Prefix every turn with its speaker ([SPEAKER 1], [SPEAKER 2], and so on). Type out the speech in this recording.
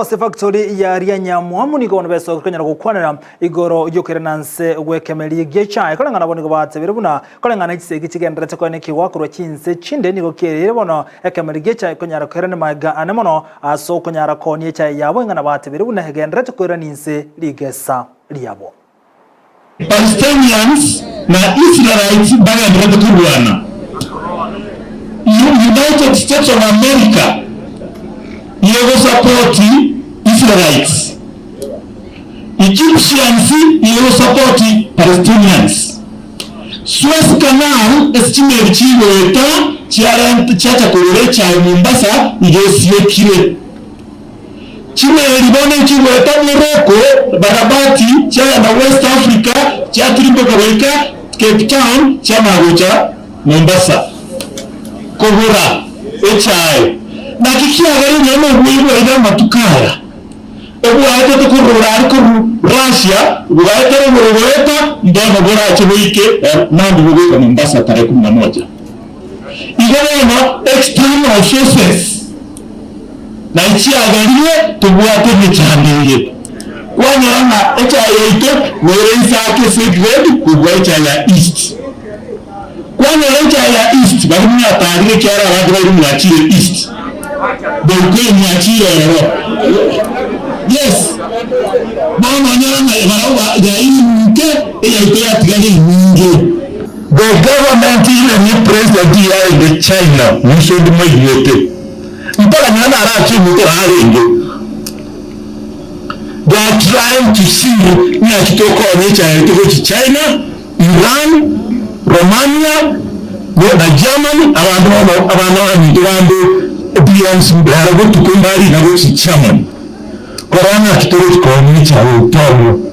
[SPEAKER 1] Ase factory ya Rianyamwamu nigo bono besoke konyara gokwanera igoro y'okoirana nse gw'ekemeri gi'echae. Koreng'ana bo nigo batebire buna koreng'ana chisegi chigenderete koenekigwa korwa chinse chinde nigo kiereire bono ekemeri gi'echae konyara koirana magega ane mono ase okonyara koonia echae yabo ing'ana batebire buna egenderete koirana inse rigesa riabo.
[SPEAKER 2] Palestinians na Israelites mbagendererete korwana. United States of America nigo Israelites. Egyptians nigo Palestinians. Suez Canal ase chimeli chigoeta chiarenta chiacha kogora echae Mombasa iga esiekire. Chimeli bono nchigoeta Morocco, Barabati, chiagenda West Africa, chiatirimboka goika Cape Town, chiamanya gocha Mombasa kogora echae. Naki kiagerire noboigo bwaino amatuko aya, obwaetete korwa orare korwa Russia, bogaetera igoro goeta, mbono borache boike mambia bogoika Mombasa tarehe kumi na moja. Igo bono external sources. Na echiagerire tobwate emechando eye, kwanyora ng'a echae yaito nere inse ake ase egrade kobua echae ya East. Kwanyora echae ya East baria mwatarire ekiagera abanto baria mwachire East, boikoi mwachire ororo. Yes, bono onyore ng'a barabwo ba yairwe nke, eyaito yatigara enyinge. The government even ne president yarenge China mwisho ndi mwaigwete. Mpaka nonya narache omonto arenge. They are trying to see ng'aki tokonya echae yaito gochi China, Iran, Romania na Germany abanto bono abana baminto bande billions rero botuko mbarina gochi Germany korora ng'aki togochi koonia echae yaito abwo.